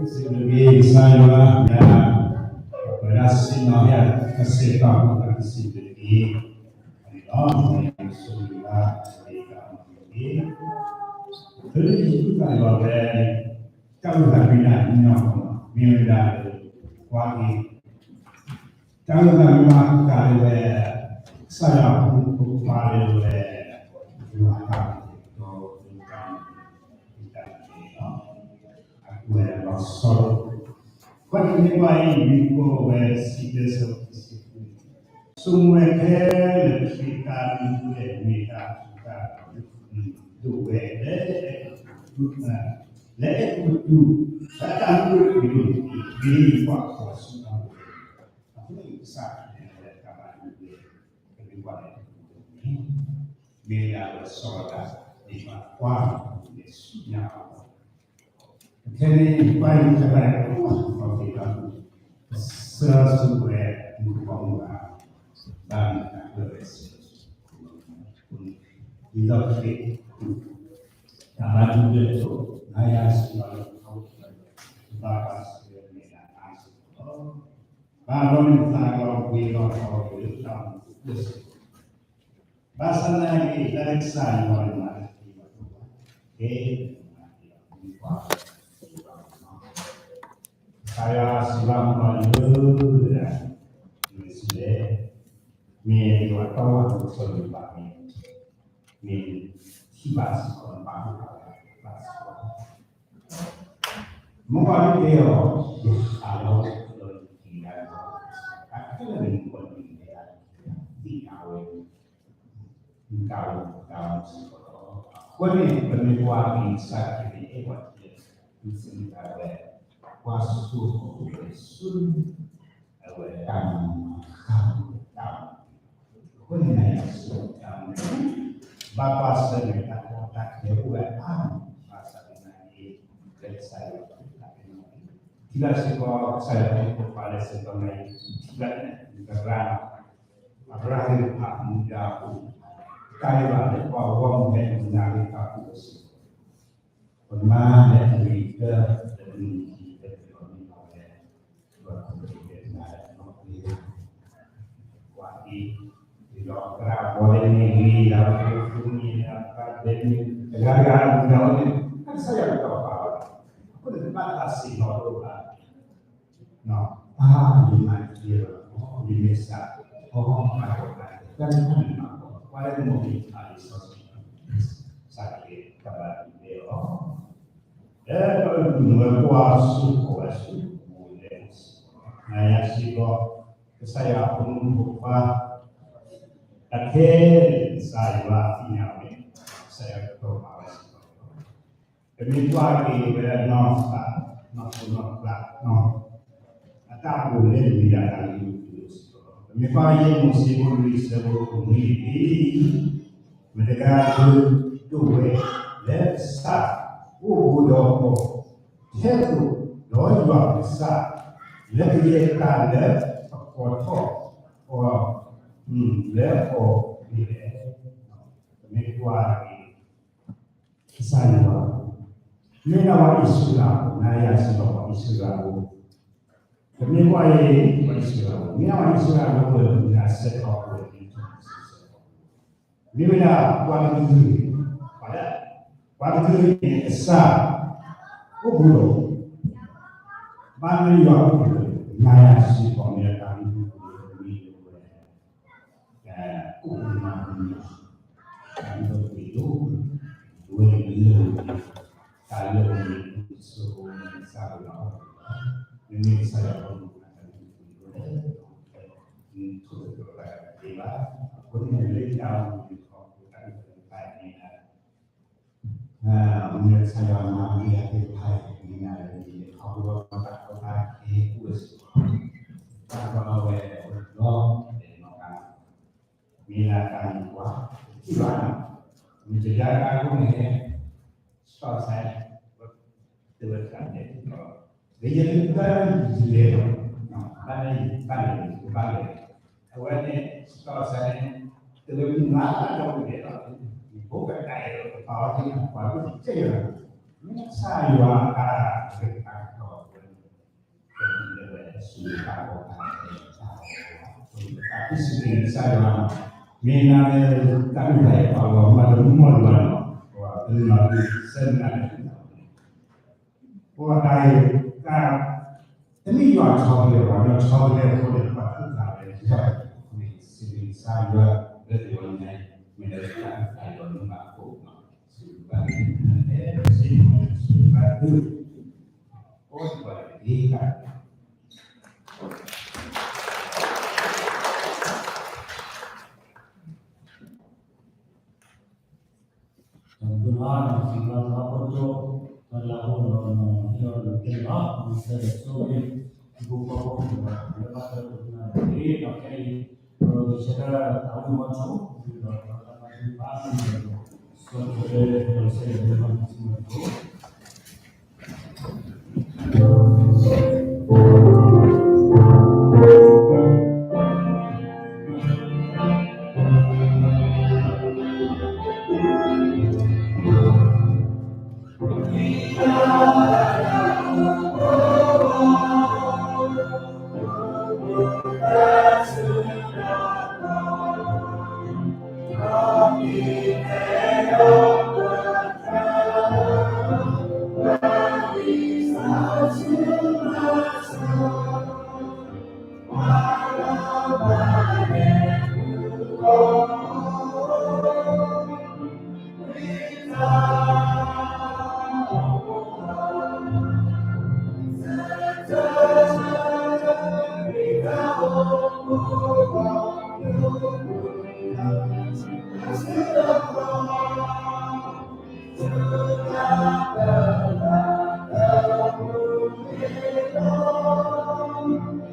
စံးဘျုးက့ၤကစၢ်ယွၤ မ့ၢ်ဒၣ် ပဝဲဒၣ်စ့ၢ်နီၤ ဟဲအဆၢကတီၢ် ပကစံးဘျုးက့ၤ န့ၣ်လီၤ. မ့ၢ်ဆိၣ်ဂ့ၤဘၣ်က့ၤ သုးယုၢ်သးယွၤဝဲ တၢ်အိၣ်သးမ့ၢ်ဒၣ်ညီနီၤ မ့ၢ်ဝဲဒၣ်လၢ ကွၢ်က့ၤ တၢ်အိၣ်သးမ့ၢ်မၤဃုာ်လၢဝဲ ကစၢ်ယွၤအဖိမုၣ်ဖိခွါလၢဝဲ ယွၤအတၢ်မၤဒီး တၢ်မၤ တၢ်မၤန့ၣ်လီၤ. အကွဲးလီၤဆီ အဃိန့ၣ်မ့ၢ်ကွၢ်အံၤ မ့ၢ်ကွၢ်ဝဲစံးတၢ်ဆၢဖိတဆံဃု ဆိကမိၣ်ဝဲခဲလၢာ် ပဃ့တၢ်လုၢ်ဝဲ မ့ၢ်တၢ်ထူးတၢ်တီၤ ဒိၣ်ဝဲလၢ လၢအဲၤကူပတူး လၢတၢ်လုၢ်ဝဲကွံာ်ဒိၣ်န့ၣ် မ့ၢ်ယွၤကွၢ်ဆူၣ်အီၤ အဃိန့ၣ်ကစၢ်ခရံာ်န့ၣ် တၢ်ဘၣ်ဒိဝဲ ကဒုးကွၢ်လဲၤတပူၤန့ၣ် မ့ၢ်ဒၣ်ဝဲစီၤဒၤ ဒ်ဘၣ်ကွၢ်လဲၤဆူညါအီၤ ခဲန့ၣ် ပှၤအံၤတဘၣ် ကီၢ်သ့ၣ်တဖၣ် ကစၢ်ဆိၣ်ဝဲ မူကီၢ်မူဘၣ် ဘၣ်မနုၤအဃိလဲၣ် ဒ်သိးခရံာ် တၢ်ဘၣ်ဒိဘၣ်ထံး နၤယၤစ့ၢ်ကီးလၢ ဘၣ်ပာ်စၢၤမဲာ်လၤအါစ့ၢ်ကီးလီၤ. ဘၣ်ဘျီန့ၣ် ပသးလီၤဝ့ၤလီၤထီၣ်က့ၤလၢတၢ်အိၣ်မူအပူၤစ့ၢ်ကီး ဘၣ်ဆၣ်သနာ်က့ တၢ်လၢကစၢ်ယွၤမၤတသ့ဘၣ် ကဲ မၤတသ့ဘၣ် မ့ၢ်ကွၢ် ကစၢ်ယွၤစံးဘၣ်မူလၢ မ့ၢ်စံးလဲၣ်, မ့ၢ်ယွၤတီဝဲၢ်တဆၢန့ၣ်ဘၣ်မ့ၢ်, မ့ၢ်ထံၣ်ဘၣ်စ့ၢ်ကီး ဘၣ်ဘၣ်ဘၣ်စ့ၢ်ကီး, မ့ၢ်ကွၢ်ဒ်တဲအီၤ, ယဟးလီၤလၢယကံၤဒၣ်လီၤ, အခဲလၢာ်န့ၣ်မ့ၢ်ကွၢ်ဒ်တဲအီၤ သ့ၣ်ညါဝဲ မ့ၢ်တၢ်အိၣ်မူတၢ်အိၣ်မူစ့ၢ်ကီးလီၤ. အဃိန့ၣ် ပမ့ၢ်ကွၢ်က့ၤကစၢ်ခရံာ်န့ၣ် အဲၣ်ပှၤထံၣ်လၢ သုစံးတၢ်ဝဲ ကွၢ်စိဃီၤဝဲဆူ အဝဲတၢ်မၤဃါတၢ်မၤ, အဃိန့ၣ် နၤယၤစ့ၢ်ကီးတၢ်မၤ ဘၣ်ကွၢ်ဆၢၣ်မဲာ်တၢ်ကီတၢ်ခဲအိၣ်ဝဲအါမး ဘၣ်ဆၣ်သနာ်က့ လၢကစၢ်ယွၤအတၢ်ကဲန့ၣ် ထံၣ်ဘၣ်စ့ၢ်ကီး ကစၢ်ယွၤဖိခွါလၢဆၢကတီၢ်ခဲအံၤ ထံၣ်ဘၣ်န့ၣ် ကရၢ် အရၢၢ်သ့ၣ်တဖၣ်မူဒါအိၣ်, တၢ်ဂ့ၢ်ဘၣ်လၢပှၤဂီၢ်မုၢ်ဟဲနုာ်နၤသ့ၣ်တဖၣ်အိၣ်စ့ၢ်ကီး, ပမၤလၢအဂ့ၤကတၢၢ် လၢမုၢ်နံၤလၢပယီၤမ့ၢ်ဘၣ်ဝဲ ပှၤခိၣ်နၢ်လၢနၤလၢအနီၢ်ကီၢ် ကွၢ်အံၤ, ဒီးသရၣ်ဘီလၢန့ၣ်ဂ့ၤ ဒီးပှၤခိၣ်နၢ်လၢအသရၣ်ဘီန့ၣ် တဂၤတဂၤမူဒါအိၣ်န့ၣ် ကစၢ်ယွၤတကီၢ်ဘၣ်, အဃိန့ၣ် တဘၣ်သးဆံးလီၤတအိၣ်ဘၣ် အါ ယမၤတသ့ဘၣ်, ယမ့ၢ်စး, အီ မၤကီးတၢ်, တၢ်န့ၣ်တၢ်န့ၣ်မၤကီး, ကွၢ်လၢမိၢ်မ့ၢ်ပၢ်လံာ်စီဆှံ, စးက့ၤတၢ်ဘၣ်ဒိဘၣ်ထံးအီၤ, လၢပကနုာ်လၢပှၤစိာ်ဃီၤဝဲဆူ ပအိၣ်လၢ နၤယၤစ့ၢ်ကီး, ကစၢ်ယွၤအဖိမုၣ်ဖိခွါ, တၢ်ခဲလၢာ်ကစၢ်ယွၤသ့ၣ်ညါဝဲ, ကစၢ်ယွၤကတီၤပာ်ဝဲစ့ၢ်ကီး ပမ့ၢ်ကွၢ်က့ၤဝဲဒၣ်နီၢ်သး, နီၢ်ခိနီၢ်သး, အတၢ်အိၣ်လၢမ့ၢ်ဒၣ်တၢ်လၢယိၤပူၤစ့ၢ်ကီး, ပမ့ၢ်ကွၢ်ယဲၢ်မိၤၡ့ဖိလွံၢ်ဆၢဖိနွံန့ၣ်, မတၤတဂၤဒိၣ်ဝဲ လၢကစၢ်အိၣ်ဘူးဒီးအီၤ, ထဲသိးဒီးယွၤကစၢ်, လၢကယဲၢ်တၢ်လၢအကိးထီၣ်အီၤ လၢအီၤန့ၣ်လဲၣ်. ပမ့ၢ်ကွၢ်က့ၤ ကစၢ်ယွၤ, မ့ၢ်ဒၣ်ပှၤအံၣ်စရ့လးဖိ, နၤယၤစ့ၢ်ကီးပှၤအံၣ်စရ့လးဖိ, ပမ့ၢ်ကွၢ်အံၤ ပှၤအံၣ်စရ့လးဖိ, မ့ၢ်ဒၣ်ပှၤအံၣ်စရ့လးဖိလၢပမ့ၢ်ဒၣ်ဆၢထၢၣ်ဖိလၢ မ့ၢ်ဝဲဒၣ်ပှၤတကလုာ်, ပှၤတကလုာ်န့ၣ်ကစၢ် အိၣ်ဘူးဒီး, ဘၣ်မနုၤယွၤအိၣ်ဘူးဒီး, နၤယၤစ့ၢ်ကီးမ့ၢ်ဒၣ်တၢ်မူပူၤလၢပမ့ၢ်ဝဲ အိၣ်ဘူးမၤဘူးမၤ, တၢ်မူပူၤလၢ ဝဲလၢ တၢ်လၢပမ့ၢ်စိၤစိၤကစၢ်ဝဲလီၤ, မ့မ့ၢ်ကစၢ်ယွၤအဖိမုၣ်ဖိခွါတၢ်မူပူၤလၢ ထိၣ်သတြီၤတၢ်တသ့ဘၣ်, အဃိန့ၣ်လၢတၢ်အိၣ်မူတခီ တၢ်အိၣ်မူတခီန့ၣ် မ့ၢ်ကစၢ်ယွၤမၤဝဲဒၣ်သ့ၣ်တဖၣ်အံၤ မ့ၢ်ဒၣ်လၢယလဲၤခီဖျိတၢ်ကီတၢ်ခဲအိၣ်ဝဲစ့ၢ်ကီး, တၢ်ကီဝဲအိၣ်ဒီးလဲၤနီၢ်ကါ, မ့ၢ်လၢတၢ်မုၢ်ကွၢ် တထံၣ်ဘၣ်, မ့ၢ်တဒါကါအဃိန့ၣ် စတီၣ်စဲ တဝဲတၢ်လဲၤထံၣ်ဒီး လၢယကတၢၢ်ယလဲၤဒီး ဘၣ်လဲၤ ဘၣ်လဲၤ ဘၣ်လဲၤ အဝဲန့ၣ် စတီၣ်စဲန့ၣ် တဝဲမုၢ်မးလၢအဒီပုၢ်ဝဲၢ်ဒီး ယဖိကတၢၢ်ဒီး ပှၤဝဲသ့ၣ်တဖၣ် ပှၤဝဲသ့ၣ်တဖၣ် မ့ၢ်ကစၢ်ယွၤအတၢ်ကတဲာ်ကတီၤဝဲ စူၢ်က့ၤပာ်ဂီၤပာ်ဂီၤ ပာ်ဂီၤပာ်ဂီၤ ပာ်ဂီၤ ပာ်ဂီၤ ကစၢ်ယွၤ မ့ၢ်နၤလၢတၢ်အုၣ်သးအံၤ ပာ်ဂီၤမၤတမီၢ်လၢၤဘၣ်နီၤ ပှၤတနီၤဒုးစဲးမနၤန့ၣ် ပှၤတၢ်အံၤ တၢ် တမ့ၢ်ယွၤဆီတလဲဘၣ် ယွၤဆီတလဲအဃိန့ၣ် ပှၤတၢ်အုၣ်သးလၢယွၤအဃိန့ၣ် စူၢ်က့ၤကစၢ်ယွၤ လၢတဂီၤညါအံၤ မ့ၢ်လၢတၢ်အုၣ်သးလၢနဘၣ်အဃိနီၤ စူၢ်က့ၤပာ်ဂီၤ စူၢ်က့ၤပာ်ဂီၤ စူၢ်က့ၤပာ်ဂီၤ အိၣ်ဒ်ပှၤတ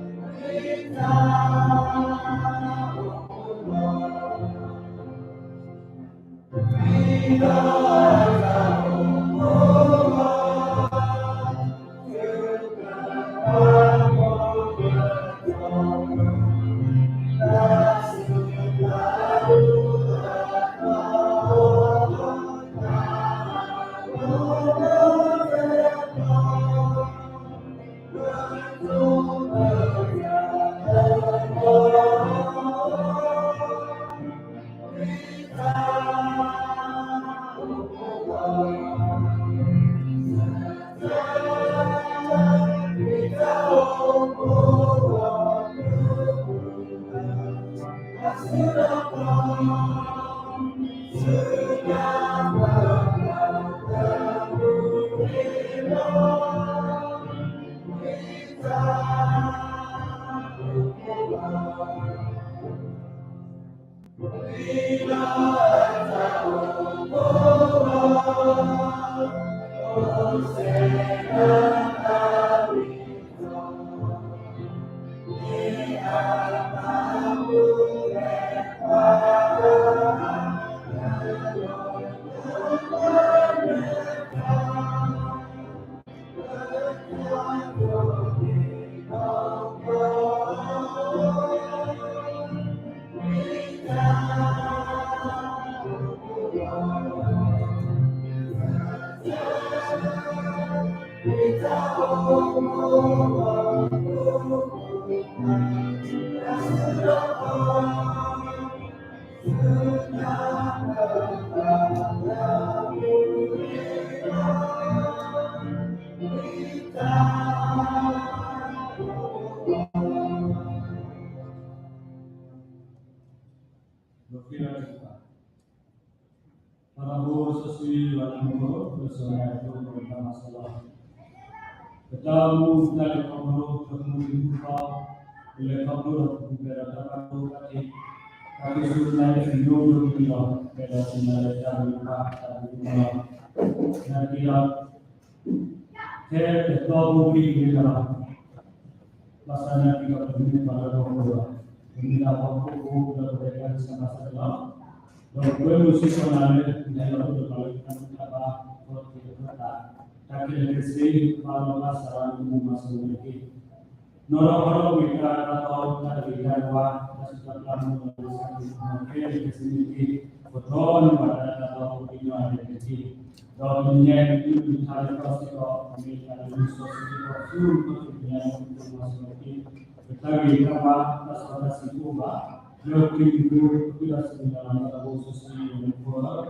က့ၢ် တၢ်ဘျုးလီၤ စံးဘျုးလၢဖိဒိၣ် တၢ်လၢအအိၣ်ဒီး ဟ့ၣ်အီၤတၢ်ကဲလီၤ မ့ၢ်ဆၢဒီးဆိၣ်ဂ့ၤ သုဖိဖီဖိ လၢဘၣ်တၢ်ဒိကနၣ်တက့ၢ် ဒီးခဲအံၤ ပကဆှၢတၢ်သးဝံၣ်မီၤထူ ဒီးတၢ်ဘၣ်ဒုးဘၣ်မုၢ်ဒီး ဆီၣ်ထွဲလၢပှၤဆဲးလၢပှၤမၤစၢၤမီၤထူ ပဃ့လီၤက့ၤပသး ပၢ်သးဘိစီဆှံယွၤလၢမူခိၣ် ပစီၤနၤအသိး ပကဘၣ်မၤစၢၤလီၤ. ပတၢ်အိၣ်မူ ပတၢ်လဲၤခီဖျိ ပမူဒံးမူဖီ ပလဲၤခီဖျိဒီးပပူၤဖျဲးဒီးတၢ်ဘၣ်ဒိဘၣ်ထံး တၢ်ကစူၢ်ကနၣ်အံၤ ပညိဒိပသံလီၤ ပအဲၣ်ဒိးစံးနၤလၢတၢ်ဘျုးတဖၣ် တၢ်ဘျုးတဖၣ်လီၤ. နာ်သက့ဒီး ထဲတသီဖိပံၤက့ၤလီၤ ဘၣ်ဆၣ်နာ်သက့ဒီး ပမ့ၢ်ပှၤလၢဟီၣ်ခိၣ်လီၤ, ပမ့ၢ်ဒၣ်ဟီၣ်ခိၣ်ဖိ ဒီးပဝဲဒၣ်ကစၢ်ဘၣ်ဆၣ်ဒီးလီၤ, ဒီးပကွဲမုာ်စ့ၢ်ကီးနၤလၢ နဟဲလီၤအိၣ်ဒီးပှၤလၢတၢ်ဘူၣ်တၢ်ဘါ အခီၣ်ထံးအခီၣ်သး, တၢ်ခဲလၢာ်ခဲဆ့ ဘၣ်လီၤဘၣ်စးလၢနအိၣ်မူမၤစၢၤဝဲတက့ၢ်. နီၢ်ဒီးဟီၣ်ဒီးဝ့ၢ်တၢ်တၢ်တီ တၢ်တဂ့ၤတၢ်တဝါ တၢ်ဆူးတၢ်ပျၢ်မူဒီးလၢဆၣ်က့ၤ ခဲလၢာ်ခဲဆ့န့ၣ်တက့ၢ်. ပထီၣ်န့ၢ်ဘၣ်တၢ်တၢ်လီၢ်ဖိသ့ၣ်တဖၣ်န့ၣ်တက့ၢ်. ဒီးတနံၤညါအံၤ ပကမ့ၢ်တၢ်လၢတၢ်စ့ၢ်ကီး ပမ့ၢ်တၢ်လၢလံာ်စီဆှံစ့ၢ်ကီး ဆူပတနံၤညါအံၤ ပကမၤစၢၤက့ၤ ပတၢ်ဂ့ၤတၢ်ဝါ တၢ်စီတၢ်ဆှံတအိၣ်ဘၣ်. လၢခရံာ်အမံၤ ပဃ့တၢ်စံးဘျုးနၤလီၤ တၢ်ဘိၣ်စီဆှံယွၤမ့ၢ်ဖိလၢ